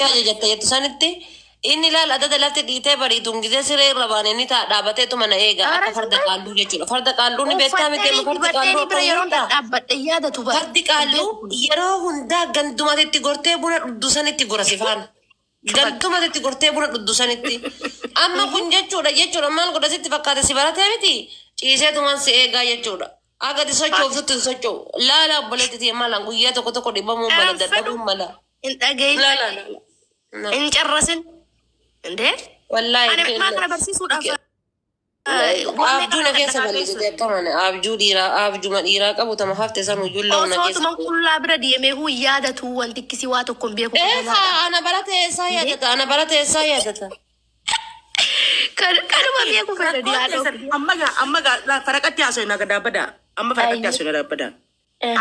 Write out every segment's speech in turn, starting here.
Ajajatta jettu sanitti inni laal adada lafti dhiitee bariituun gisee siree irra baane inni taa dhaabateetuma na eega Ara akka farda qaalluu jechuudha. Farda qaalluu ni beektaa miti Uffadhanii amma fardi dibadheenii qaalluu bira akkam yeroon beektaa? dhadhaabbadhe yaadatu bara. Fardi qaalluu yeroo hundaa gandumatitti gortee buna dhugdu sanitti gora si faana. Gandumatitti gortee buna dhugdu sanitti. Amma kun jechuudha maal godha sitti fakkaate si baratee miti ciiseetumaan si eegaa jechuudha. Akka ati sochooftutti hin socho'u. Laala obboleetti ta'e maalaan guyyaa tokko tokko dhibamuu mala Hin fedhu. dadhabuu mala. Hin dhagahin. Laala laala. Hin carrasin. Indee? Wallaahi Ani maa kana barsiisuudhaaf waan meeqa abjuu na keessa dhaqaa balleessite keessa. akka mana abjuu dhiiraa abjuma dhiiraa qabu tama hafte san ujullaa na Osoo keessa. tuma qullaa bira deemee huu yaadatu wanti akkasii waa tokko hin beeku Eegaa qofamaadha. ana barate eessaa yaadata ana barate eessaa yaadata. Kanuma beeku fedha Rakkoon dhiyaadhoo. keessan amma gaa amma gaa faraqatti haasofna dhaabbada. Amma faraqatti haasofna dhaabbada.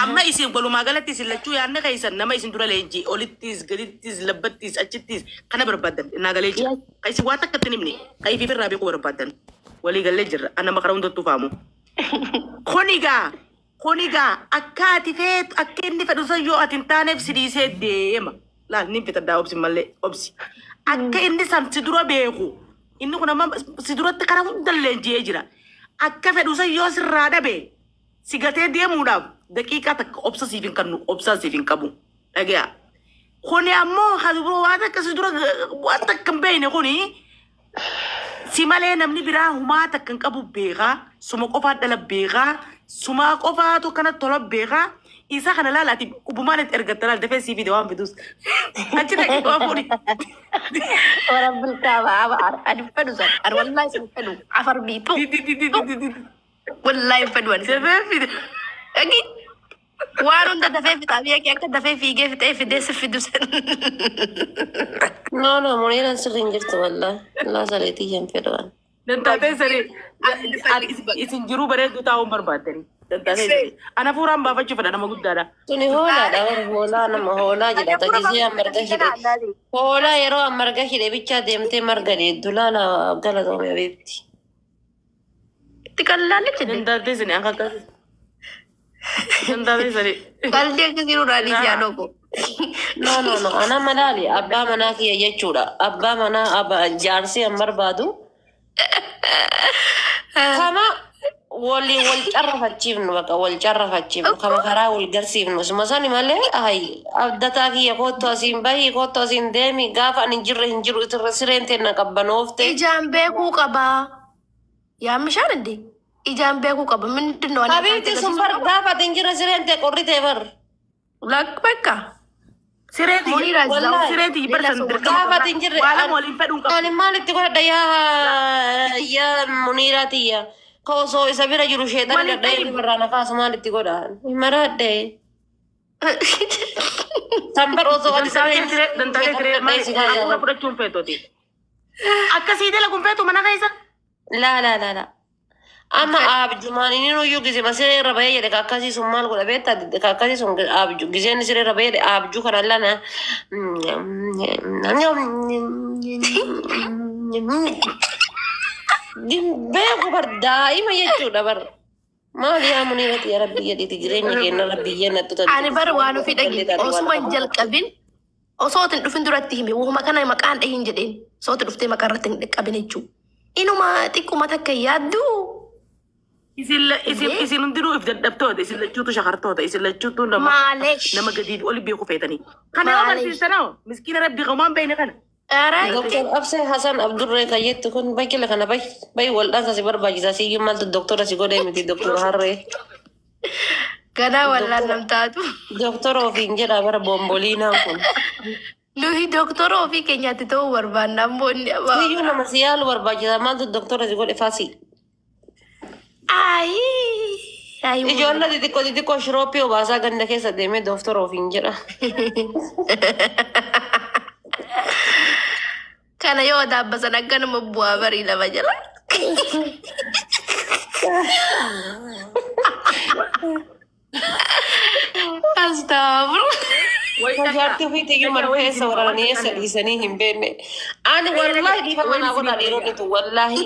Amma isin walumaa galatti isin lachuu yaadna keessan nama isin dura leenjii olittis gadittis labbattis achittis kana barbaadan naa galee jira. Ka isin waan takka itti himne ka ifiif irraa beekuu barbaadan walii galee jirra ana maqaa hundattuu faamu. Kuni gaa akka ati feetu akka inni fedhu san yoo ati hin taaneef si dhiisee deema. Laal ni fitaddaa obsi malee obsi. Akka inni san si dura beeku inni kun amma si duratti karaa hunda leenji'ee jira. Akka fedhu san yoo sirraa dhabe si gatee deemuudhaaf daqiiqaa takka obsa siif hin kennu obsaa siif hin qabu. Dhagaya. Kuni ammoo waan takka si dura waan takka hin beekne kuni si malee namni biraa humaa takka hin qabu beekaa suma qofaa dhala beekaa sumaa qofaatu kana tola beekaa isa kana laala ati qubumaan itti ergatta laal dafee sii fide waan fidus achi dhaqee waa fuudhi. Warabbil kaaba ani fedhu san ani wallahi sin fedhu afar biitu wallahi fedhu ani san. Dafee fide. Dhagi waan hunda dafee fixaa biyya kee akka dafee fiigee fixee fidee si fidu san. No no Muniiraan sirri hin jirtu wallaahi. Laa saleetii hin fedhu ani. Dantaatee sanii isin jiruu bareedduu taa'uun barbaaddani. Dantaatee sanii. Ana fuuraan baafachuu fedha nama guddaadha. Tuni hoolaadha warri hoolaa nama hoolaa jedhata gisee marga hidhe. Hoolaa yeroo marga hidhe bichaa deemtee marga dheeddu laala galatoome beekti. Itti qallaalle jedhe. Dantaatee sanii akka akkas. Dantaatee sanii. Qalli akkasii nurraa dhiisi yaadoo koo. No no no ana malaali abbaa manaa kiyya jechuudha. Abbaa manaa abba jaarsi an barbaadu. Kama walii wal carrafachiifnu bakka wal carrafachiifnu kama karaa wal garsiifnu suma sani malee ay abdataa kiyya kottu asiin bahi kottu asiin deemi gaafa ani hin jirre hin jiru irra sireen teenna qabbanoofte. Ijaan beekuu qabaa. Yaa mishaan inde ijaan beekuu qaba. Mindin ነው Habiibti sun bar gaafa ati hin jirre sireen tee qorri tee bar. Lak bakka. Sireeti Muniira Wallahi. sireeti barsan dirqama. Gaafa ati hin jirre Waa lama waliin fedhuun qabu. ani maalitti godhadha yaa yaa Muniiraa tiyya. Ka osoo isa bira jiru sheexana Waliin dadha'ee fedhi. irraa na kaasu maalitti godha? Maraadhe. San bar osoo ati isa bira Dantaatee tiree dantaatee tiree maali si kaasa. hafuura fudhachuun feetoti. Akkasii dalaguun feetu mana keessa. Laa laa laa laa. Amma abjumaan inni nuyyuu gisee siree irra bahee jedhe ka akkasii sun maal godha beektaa ka akkasii sun abju giseen siree irra bahee jedhe abjuu kana lana. Beeku bar daa'ima jechuudha bar. Maal yaa Muniirati yaa rabbi jedhiiti jireenya keenya rabbi jennattu Ani bara waan ofii dhagi osuma hin jalqabin osoo itti hin dhufin duratti hime wahuma kana maqaan dhahin jedheen osoo itti dhuftee maqaa irratti hin qabin jechuudha. Inuma xiqquma takka yaaddu. Isin isin isin hundinuu if dadhabtoota isin lachuutu shakartoota isin lachuutu nama Maaleesh. nama gadiif oli beeku feetanii. Kana yoo Maaleesh. barsiisanoo miskiina rabbi qabumaan beekne kana. Ara Doktor Absee Hasan Abdurree kan jettu kun bakkila kana bay bay waldhaansa si barbaachisa siyyuu maaltu doktora si godhee miti doktor Harree. Ganaa wallaan nam taatu. Doktora ofiin jedha bara bomboliinaan kun. Nuyi doktora ofii keenyaatti ta'uu barbaanna ammoo inni Siyyuu nama si yaalu barbaachisa maaltu doktora si godhe faasi. Ayii. Ayii. Ijoollee xixiqqoo xixiqqoo shirooppii obaasaa ganda keessa deemee doktora ofiin jedha. Kana yoo daabbasan akkanuma bu'aa barii lama jala. Astaafur. Jaartii ofiitti iyyuu marfee eessa waraananii eessa dhiisanii hin beekne. Ani wallaahi dhiifama naa godhaa dhiironni tun wallaahi.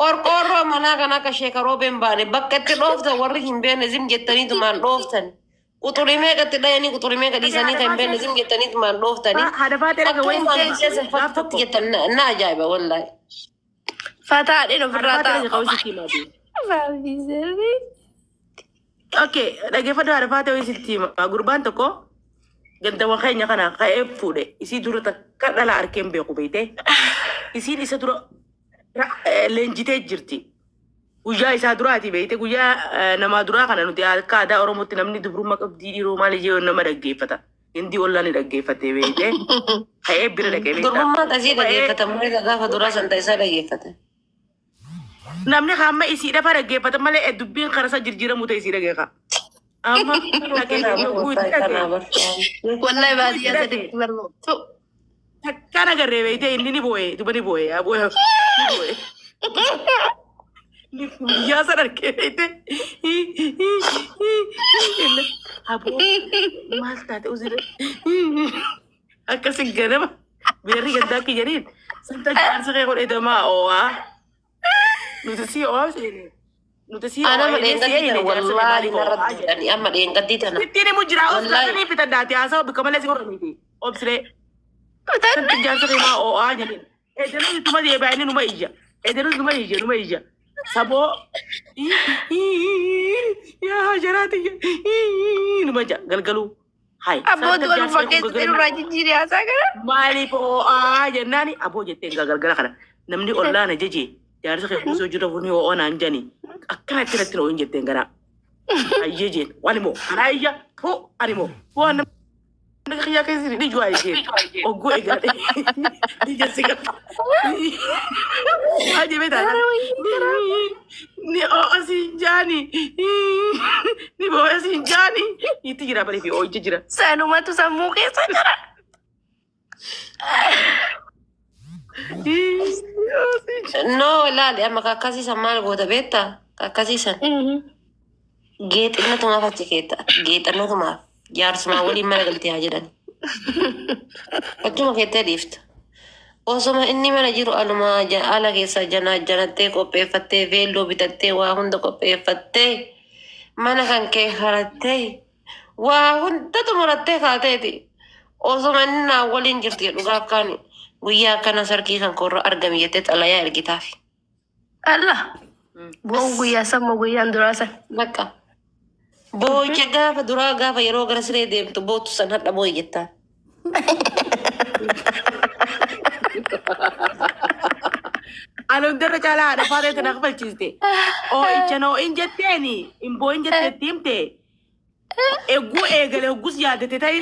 Qorqoorroo manaa kan akka sheekaroo hin baane bakka itti dhooftan warri hin beekne zim jettaniitumaan dhooftan. Quxurii meeqatti dhayanii quxurii meeqa dhiisanii kan hin beekne isin jettanii maan dhooftanii. Haadha faatee dhaga Akkuma wayii keessa fakkatti jettan na ajaa'iba wallaahi. Fataadheen Haadha ofirraa faatee dhaga ta'a. wayii sitti himaa. Okay, dhaggeeffadhu haadha faatee wayii sitti himaa. Gurbaan tokko gandawwan keenya kana ka'ee fuudhe isii dura takka dhala arkeen beeku beeyte. Isiin isa dura leenjitee jirti. Guyyaa isaa duraati beeyte guyyaa namaa duraa kana nuti akka aadaa Oromootti namni dubrummaa qabdii dhiiroo maal ijee nama dhaggeeffata. Hindi ollaan ni dhaggeeffate beeyte. Ka'ee bira dhaqee beektaa. Durbummaan asii dhaggeeffata malee gaafa duraa san ta'e dhaggeeffata. Namni hamma isii dhafa dhaggeeffata malee dubbiin karasa jijjiiramu ta'e isii dhageeka. Amma dhaqee yogguu itti dhaqee. Wallahi baadiyyaa sadiitti barbaadu. Takkaan agarree beeyte inni ni boo'e duba ni boo'e yaa boo'e ni boo'e. Guyyaa sana argee beeyte. Aboo maal taate usire akkasi ganama beerri gandaa kiyyaniin santa jaarsa kee godhee damaa oo'aa. Nuti si oo'aa seene. Nuti si Ana oo'aa ma inni si dheengaddi eeyine tana jaarsa kee wallaahi maaliif narra oo'aa jedhe. duudhanii amma dheengaddi tana. Ittiin himu jira Wallaahi. obsilee fitaddaati haasawa bikka malee si horaniiti obsilee. Santi jaarsa kee maa oo'aa jedheen. Edelus ittuma deebi'aa inni numa iyya. Edelus numa iyya numa iyya. Saboo yaa jaraati numa ija galgaluu. Hai. Abboo du'a nu fakkeessitee nurraa jijjiiree haasaa kana. Maaliif oo'aa jennaani aboo jettee egaa galgala kana namni ollaan ajaje jaarsa kee osoo jiru ni oo'aa naan jani akkana itti natti oo'in jetteen gara. Ayyee jeen waan immoo anaa iyya hoo ani immoo waan namni kiyyaa keessa ni juwaa jeen ogguu egaa ija si qaba. Ajebe taana ni oo'a siin jaani ni boo'a siin jaani itti jira barii fi oo'ija jira. Sanumatu sammuu keessa jira. No laali amma kakkasiisan maal goota beektaa? Kakkasiisan geexinatumaaf achi keetta. Geexinatumaaf jaarsumaa waliin mana galtee haa jedhan. Achuma keettee dhiifta. Osoma inni mana jiru alumaa ala keessa janaa janattee qopheeffattee veelloo bitattee waa hunda qopheeffattee mana kan kee harattee waa hunda xumurattee kaateeti. Osoma inni naa waliin jirti jedhu gaaf kaani guyyaa akkana sarkii kan koorra argame jettee xalayaa ergitaafi. Allah. Bo'oon guyyaa sammuu guyyaan duraa san. Bakka. Boo'icha gaafa duraa gaafa yeroo gara siree deemtu bootu san hadha boo'i jettaan. Ani hundarra caalaa haadha faatee tana kafalchiiste. Oo'icha noo'in jetteeni hin boo'in jetteetti himte. Egguu eegale hoggus yaadate ta'e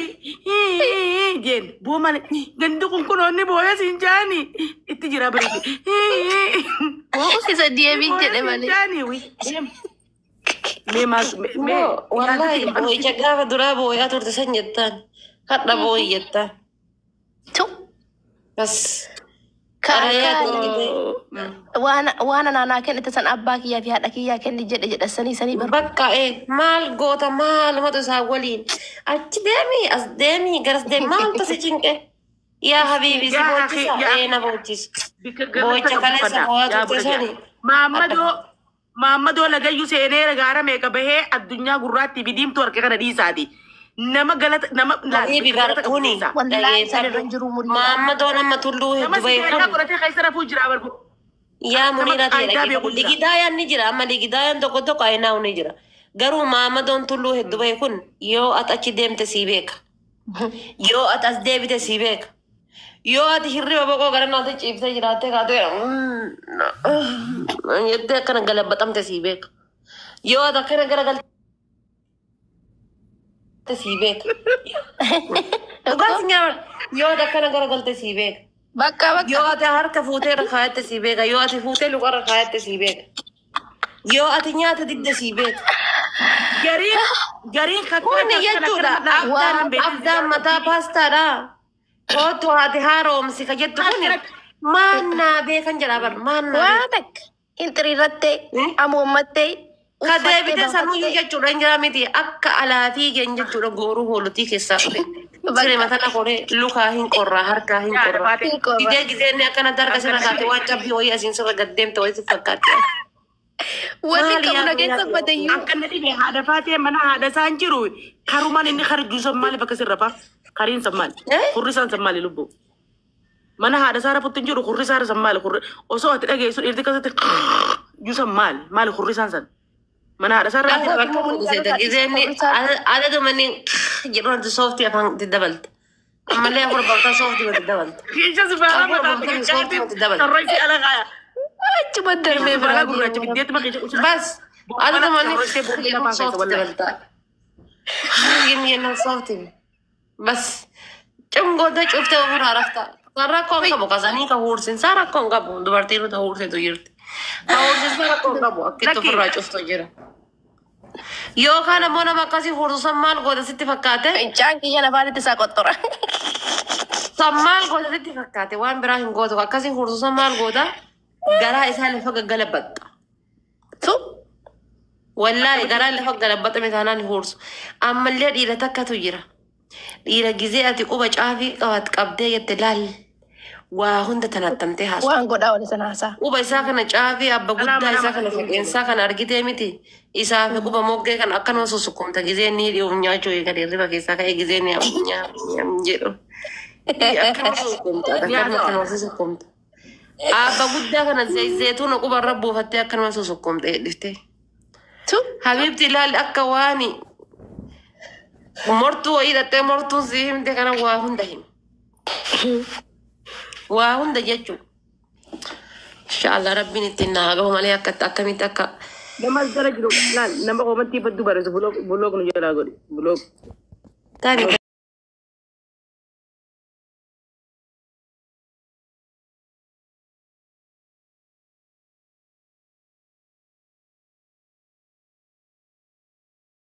jeen boo malee gandi kun kunoonni boo'ee siin jaani itti jira bareede. Bo'oon isa deebiin jedhe malee. Jaani wi. Mee maal mee Wallaahi boo'icha gaafa duraa boo'aa turte san jettaan. Hadha boo'i jettaan. Tu. Bas. Xalayaa ergitee. Waan waan anaanaa kennite san abbaa kiyyaa fi haadha kiyyaa kenni jedhe jedha sanii sanii barbaadu. Bakka maal goota maalumatu isaa waliin achi deemii as deemii garas deemi maaltu si cinqe yaa habiibi si Yaa boochisa akhi, yaa na boochisa boocha kaleessa boo'aa turte sani Maammadoo Maammadoo lagayyuu seenee gaara meeqa bahee addunyaa gurraattii fi diimtuu harka kana dhiisaati. Nama galata nama habiibi galata qabu barkuuni dhiisaa. Wallaahi san irra hin jiru umurii. Maammadoon amma tulluu Nama hedduu bahee sigaarraa kun godhatee keessa rafuu jira barbu. yaa Nama muniira qaayidaa ta'e beeku jira. ligidaayaan ni jira amma ligidaayaan tokko tokko ayinaa'u ni jira garuu maammadoon tulluu hedduu bahee kun yoo ati achi deemte sii beeka yoo ati as deebite sii beeka yoo ati hirriba boqoo gara naatti ciibsee jiraattee kaatee jettee akkana galabbaxamte sii beeka yoo ati akkana garagalte sii beeka dhugaas nyaara yoo ati akkana garagalte sii beeka Bakka bakka. yoo ati harka fuutee irra kaayatte sii beeka yoo ati fuutee luka irra kaayatte sii beeka yoo ati nyaata didde sii beeka Gariin gariin Kun jechuudha abdaan abdaan mataa paastaadha. Kootu haati haaromsi ka jettu kun maan naa beekan jedhaa bar maan naa Waa takka. Hin xiriirrattee, amoommattee, beekan. Ka uffattee deebite sanuyyuu baafattee. jechuudha hin jira miti akka alaatii gen jechuudha gooruu hoolotii keessaa dhufe. Siree mataa qoree lukaa hin qorraa harkaa hin qorraa. Hin qorra. Didee gizeenni akkana darga sirra kaate waan cabbii wayii asiin sirra gad deemte wayii si fakkaatti. Wanni Maali qabu na yaa keessa badayyuu. Akka inni dhibee haadha faatee mana haadha isaan jiru karumaan inni karjuu san maali bakka sirra faa? Kariin san maali? Eh? Kurri isaan san maali lubbu? Mana haadha isaa rafutti hin jiru kurri isaa san maali? Kurri osoo ati dhageessu dhiirti akkasitti juu san maali? Maali kurri isaan san? Mana haadha isaa rafutti. Gizeenni adaduma inni jedhu sooftii afaan itti dabalta. Ammallee afur bartaa sooftii itti dabalta. Keessa si baala mataa tarroo ala kaaya. Achuma darbee Baala biraa gurraacha biddeetti maqee jedhu. Bas adaduma inni jedhu sooftii dabalta. Inni sooftii. Bas cungoota cuftee ofirraa rafta. San rakkoon qabu kasanii ka huursin san rakkoon qabu dubartiin nuti huursitu jirti. Ka huursin san rakkoon qabu akkitti ofirraa cuftu jira. Yookaan ammoo nama akkasii huursu san maal goota sitti fakkaate? Fincaan kiyya afaanitti isaa qoxxora. San maal goota sitti fakkaate waan biraa hin gootu akkasii huursu san maal goota garaa isaa lafa gaggalabatta. Tu Wallaahi garaa lafa galabaxame taanaan hin huursu. Ammallee dhiira takkatu jira. Dhiira gizee ati quba caafii qabat qabdee jette laal waa hunda tanattamtee haasu. Waan godhaa wali sana haasaa. Quba isaa kana caafii abba guddaa isaa kana faqeensaa kana argitee miti. Isaa fi quba moggee kana akkanuma susukkumta gizee inni dhi'uuf nyaachuu eegale hirriba keessaa ka'ee gizee inni nyaam jedhu. Akkanuma susukkumta akkanuma susukkumta. Abba guddaa kana zeetuuna quba irra buufattee akkanuma susukkumta hedhiftee. Tu Habibti ilaali akka waani mortuu wayii hidhattee mortuun si himte kana waa hunda hima. Waa hunda jechuudha. Inshaallah rabbiin ittiin naa gahu malee akka akkamitti akka Nama as jala jiru laal nama komantii badduu barreessu buloog nu jalaa godhi buloog. taani.